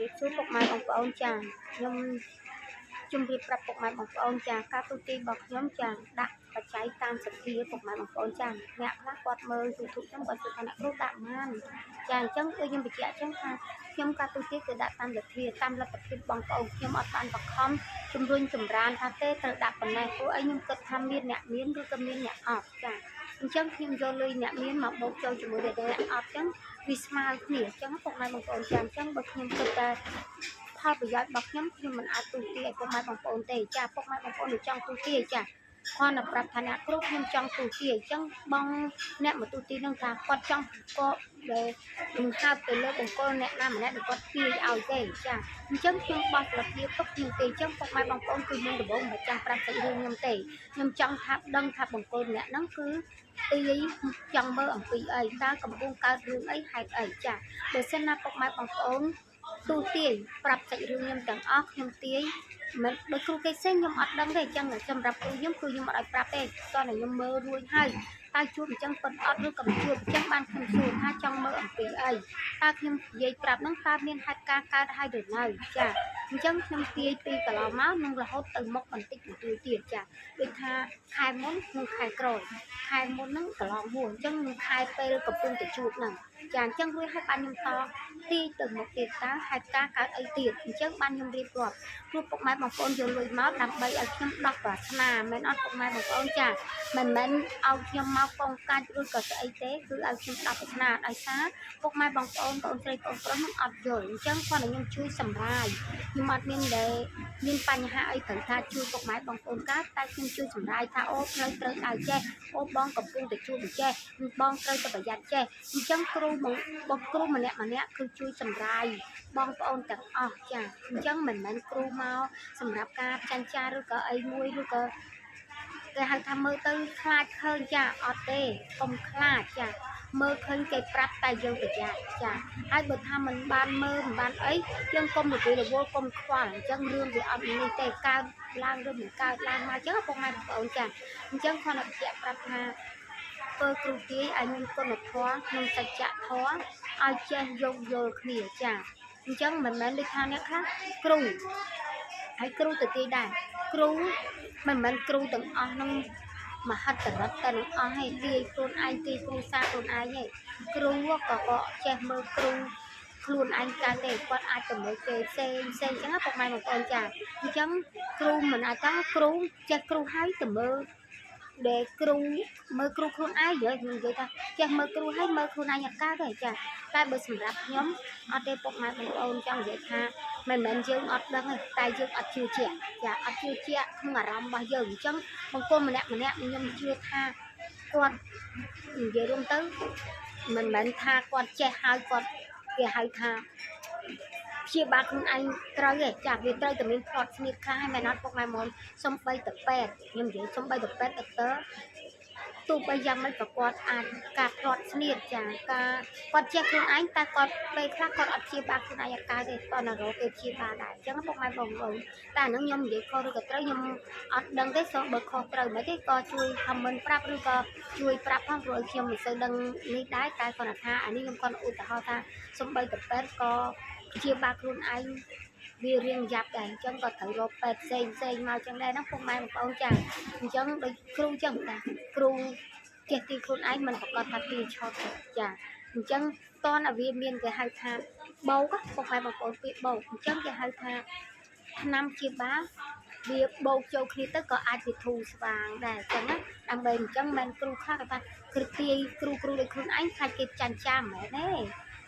រាបសួរពុកម៉ែបងប្អូនចាខ្ញុំជម្រាបប្រាប់ពុកម៉ែបងប្អូនចាការទូទាយរបស់ខ្ញុំចាដាក់បច្ច័យតាមសទ្ធាពុកម៉ែបងប្អូនចាអ្នកខ្លះគាត់មើល YouTube ខ្ញុំគាត់សួរថាអ្នកគ្រូដាក់ប៉ុន្មានចាអញ្ចឹងដូចខ្ញុំបញ្ជាក់អញ្ចឹងថាខ្ញុំការទូទាយគឺដាក់តាមសទ្ធាតាមលទ្ធភាពបងប្អូនខ្ញុំអត់បានបង្ខំជំរុញចម្រានថាទេត្រូវដាក់ប៉ុណ្ណេះព្រោះអីខ្ញុំគិតថាមានអ្នកមានឬក៏មានអ្នកអត់ចាអញ្ចឹងខ្ញុំយកលុយអ្នកមានមកបូកចូលជាមួយនឹងអ្នកអត់អញ្ចឹងវាស្មើគ្នាអញ្ចឹងពុកម៉ែបងប្អូនចាអញ្ចឹងបើខ្ញុំគិតតែផលប្រយោជន៍របស់ខ្ញុំខ្ញុំមិនអាចទូទាយឲ្យពុកម៉ែបងប្អូនទេចាពុកម៉ែបងប្អូនដែលចង់ទូទាយចាគាត់តែប្រាប់ថាអ្នកគ្រូខ្ញុំចង់ទូទាយអញ្ចឹងបងអ្នកមកទូទាយនឹងថាគាត់ចង់កដែលដង្ហើបទៅលើបង្គោលអ្នកណាម្នាក់ដែលគាត់ទាយឲ្យទេចាអញ្ចឹងខ្ញុំបោះស្លឹកវាទុកខ្ញុំទេអញ្ចឹងពុកម៉ែបងប្អូនគឺមុនដំបូងមិនចាំប្រាប់សាច់រឿងខ្ញុំទេខ្ញុំចង់ថាដឹងថាបង្គោលម្នាក់ហ្នឹងគឺទាយចង់មើលអំពីអីតើកំពុងកើតរឿងអីហេតុអីចាបើសិនណាពុកម៉ែបងប្អូនទូទាយប្រាប់សាច់រឿងខ្ញុំទាំងអស់ខ្ញុំទាយមិនដូចគ្រូគេផ្សេងខ្ញុំអត់ដឹងទេអញ្ចឹងសម្រាប់គ្រូខ្ញុំគឺខ្ញុំអត់ឲ្យប្រាប់ទេតោះតែខ្ញុំមើលរួចហើយតើជួបអញ្ចឹងពិតអត់ឬក៏មិនជួបអញ្ចឹងបានខ្ញុំសួរថាចង់មើលអំពីអីតើខ្ញុំនិយាយប្រាប់ហ្នឹងតើមានហេតុការណ៍កើតហើយឬនៅចាអញ្ចឹងខ្ញុំទាយពីកន្លងមកនឹងរហូតទៅមុខបន្តិចបន្តួចទៀតចាដូចថាខែមុននិងខែក្រោយខែមុនហ្នឹងកន្លងហួសអញ្ចឹងនឹងខែពេលកំពុងតែជួបហ្នឹងចាអញ្ចឹងរួចហើយបានខ្ញុំតទាយទៅមុខទៀតតើហេតុការណ៍កើតអីទៀតអញ្ចឹងបានខ្ញុំរៀបរាប់ព្រោះពុកម៉ែបងប្អូនយកលុយមកដើម្បីឲ្យខ្ញុំដោះប្រាថ្នាមិនអត់ពុកម៉ែបងប្អូនចាមិនមែនឲ្យខ្ញុំមកកងកាច់ឬក៏ស្អីទេគឺឲ្យខ្ញុំដោះប្រាថ្នាដោយសារពុកម៉ែបងប្អូនបងស្រីបងប្រុសនឹងអត់យល់អញ្ចឹងគាត់ឲ្យខ្ញុំជួយសម្រាយខ្ញុំអត់មានដែលមានបញ្ហាអីត្រូវថាជួយពុកម៉ែបងប្អូនកើតតែខ្ញុំជួយសម្រាយថាអូផ្លូវត្រូវដើរចេះអូបងកំពុងតែជួបចេះបងត្រូវតែប្រយ័ត្នចេះអញ្ចឹងគ្រូបងបងគ្រូម្នាក់ម្នាក់គឺជួយសម្រាយបងប្អូនទាំងអស់ចាអញ្ចឹងមិនមែនគ្រូមកសម្រាប់ការចាញ់ចាឬក៏អីមួយឬក៏គេហៅថាមើលទៅខ្លាចឃើញចាអត់ទេកុំខ្លាចចាមើលឃើញគេប្រាប់តែយើងប្រយ័ត្នចាហើយបើថាមិនបានមើលមិនបានអីយើងកុំរវីរវល់កុំខ្វល់អញ្ចឹងរឿងវាអត់នេះទេកើតឡើងឬមិនកើតឡើងមកអញ្ចឹងពុកម៉ែបងប្អូនចាអញ្ចឹងគ្រាន់តែបញ្ជាក់ប្រាប់ថាធ្វើគ្រូទាយឲ្យមានគុណធម៌និងសច្ចធម៌ឲ្យចេះយោគយល់គ្នាចាអញ្ចឹងមិនមែនដូចថាអ្នកខ្លះគ្រូហើយគ្រូទៅទាយដែរគ្រូមិនមែនគ្រូទាំងអស់នឹងមហិទ្ធិឫទ្ធិតែនឹងអស់ហើយទាយខ្លួនឯងទាយគ្រូសាខ្លួនឯងឯងគ្រូក៏ក៏ចេះមើលគ្រូខ្លួនឯងកើតទេគាត់អាចទៅមើលគេផ្សេងផ្សេងអញ្ចឹងណាពុកម៉ែបងប្អូនចាអញ្ចឹងគ្រូមិនអាចថាគ្រូចេះគ្រូហើយទៅមើលដែលគ្រូមើលគ្រូខ្លួនឯងយើខ្ញុំនិយាយថាចេះមើលគ្រូហើយមើលខ្លួនឯងអត់កើតទេចាតែបើសម្រាប់ខ្ញុំអត់ទេពុកម៉ែបងប្អូនចង់និយាយថាមិនមែនយើងអត់ដឹងទេតែយើងអត់ជឿជាក់ចាអត់ជឿជាក់ក្នុងអារម្មណ៍របស់យើងអញ្ចឹងបង្គោលម្នាក់ម្នាក់ខ្ញុំជឿថាគាត់និយាយរួមទៅមិនមែនថាគាត់ចេះហើយគាត់គេហៅថាព្យាបាលខ្លួនឯងត្រូវទេចាវាត្រូវតែមានផ្លត់ស្នៀតខ្លះហើយមែនអត់ពុកម៉ែមុនសំបីតពេទ្យខ្ញុំនិយាយសំបីតពេទ្យដុកទ័រទោះបីយ៉ាងម៉េចក៏គាត់អាចការផ្លត់ស្នៀតចាការគាត់ចេះខ្លួនឯងតែគាត់ពេលខ្លះគាត់អត់ព្យាបាលខ្លួនឯងអត់កើតទេតោះណារកគេព្យាបាលដែរអញ្ចឹងពុកម៉ែបងប្អូនតែអាហ្នឹងខ្ញុំនិយាយខុសឬក៏ត្រូវខ្ញុំអត់ដឹងទេសូមបើខុសត្រូវមិនទេក៏ជួយ comment ប្រាប់ឬក៏ជួយប្រាប់ផងព្រោះឲ្យខ្ញុំមិនសូវដឹងនេះដែរតែគាត់ថាអានេះខ្ញុំគាត់ឧទាហរណ៍ថាសំបីតពេទ្យក៏ព្យាបាលខ្លួនឯងវារៀងយ៉ាប់ដែរអញ្ចឹងក៏ត្រូវរកពេទ្យផ្សេងផ្សេងមកអញ្ចឹងដែរណាពុកម៉ែបងប្អូនចាអញ្ចឹងដូចគ្រូអញ្ចឹងតាគ្រូចេះទីខ្លួនឯងមិនប្រកាសថាទីឆុតទេចាអញ្ចឹងតនឲ្យវាមានគេហៅថាបោកពុកម៉ែបងប្អូនពាក្យបោកអញ្ចឹងគេហៅថាថ្នាំព្យាបាលវាបោកចូលគ្នាទៅក៏អាចវាធូរស្វាងដែរអញ្ចឹងណាដើម្បីអញ្ចឹងមិនគ្រូខ្លះគេថាគ្រូទាយគ្រូគ្រូដូចខ្លួនឯងខ្លាចគេចាញ់ចាំមែនទេ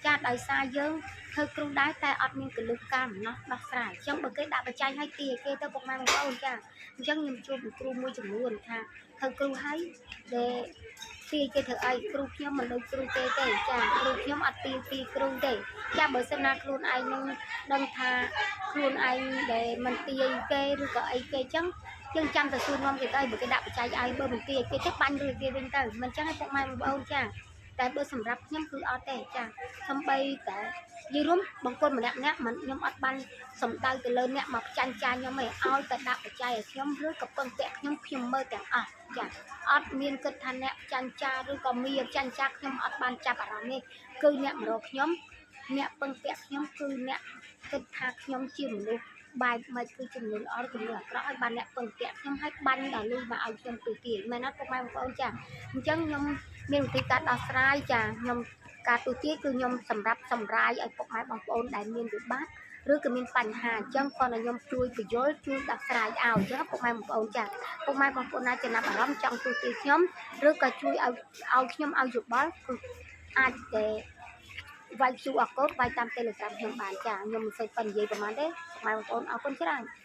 ចាដោយសារយើងធ្វើគ្រូដែរតែអត់មានកលឹះការម្នោះដោះស្រាយអញ្ចឹងបើគេដាក់បច្ច័យឲ្យទាយគេទៅពុកម៉ែបងប្អូនចាអញ្ចឹងខ្ញុំជួបគ្រូមួយចំនួនថាធ្វើគ្រូឲ្យដែលទាយគេធ្វើអីគ្រូខ្ញុំមិនដូចគ្រូគេទេចាគ្រូខ្ញុំអត់ទាយពីគ្រូទេចាបើសិនណាខ្លួនឯងនឹងដឹងថាខ្លួនឯងដែលមិនទាយគេឬក៏អីគេអញ្ចឹងយើងចាំតែសួរនាំគេទៅបើគេដាក់បច្ច័យឲ្យបើមិនទាយគេទេបាញ់ឬគេវិញទៅមិនអញ្ចឹងឯពុកម៉ែបងប្អូនចាតែបើសម្រាប់ខ្ញុំគឺអត់ទេចាសំបីតែនិយាយរួមបង្គោលម្នាក់ម្នាក់មិនខ្ញុំអត់បានសំដៅទៅលើអ្នកមកចាញ់ចាខ្ញុំទេឲ្យតែដាក់បច្ច័យឲ្យខ្ញុំឬក៏ពឹងពាក់ខ្ញុំខ្ញុំមើលទាំងអស់ចាអត់មានគិតថាអ្នកចាញ់ចាឬក៏មានចាញ់ចាខ្ញុំអត់បានចាប់អារម្មណ៍ទេគឺអ្នកមករកខ្ញុំ អ្នកពឹងពាក់ខ្ញុំគឺអ្នកគិតថាខ្ញុំជាមនុស្សបែបម៉េចគឺជាមនុស្សល្អឬមនុស្សអាក្រក់ឲ្យបានអ្នកពឹងពាក់ខ្ញុំឲ្យបាញ់ដល់លុយមកឲ្យខ្ញុំទូទាយមែនអត់ពុកម៉ែបងប្អូនចាអញ្ចឹងខ្ញុំមានវិធីការដោះស្រាយចាខ្ញុំការទូទាយគឺខ្ញុំសម្រាប់សម្រាយឲ្យពុកម៉ែបងប្អូនដែលមានវិបត្តិឬក៏មានបញ្ហាអញ្ចឹងគាត់ឲ្យខ្ញុំជួយបញ្យល់ជួយដោះស្រាយឲ្យអញ្ចឹងពុកម៉ែបងប្អូនចាពុកម៉ែបងប្អូនណាចំណាប់អារម្មណ៍ចង់ទូទាយខ្ញុំឬក៏ជួយឲ្យឲ្យខ្ញុំឲ្យយោបល់គឺអាចតែវាយ QR code វាយតាម Telegram ខ្ញុំបានចាខ្ញុំមិនសូវប៉ិននិយាយប្រហែលទេពុកម៉ែបងប្អូនអរគុណច្រើន។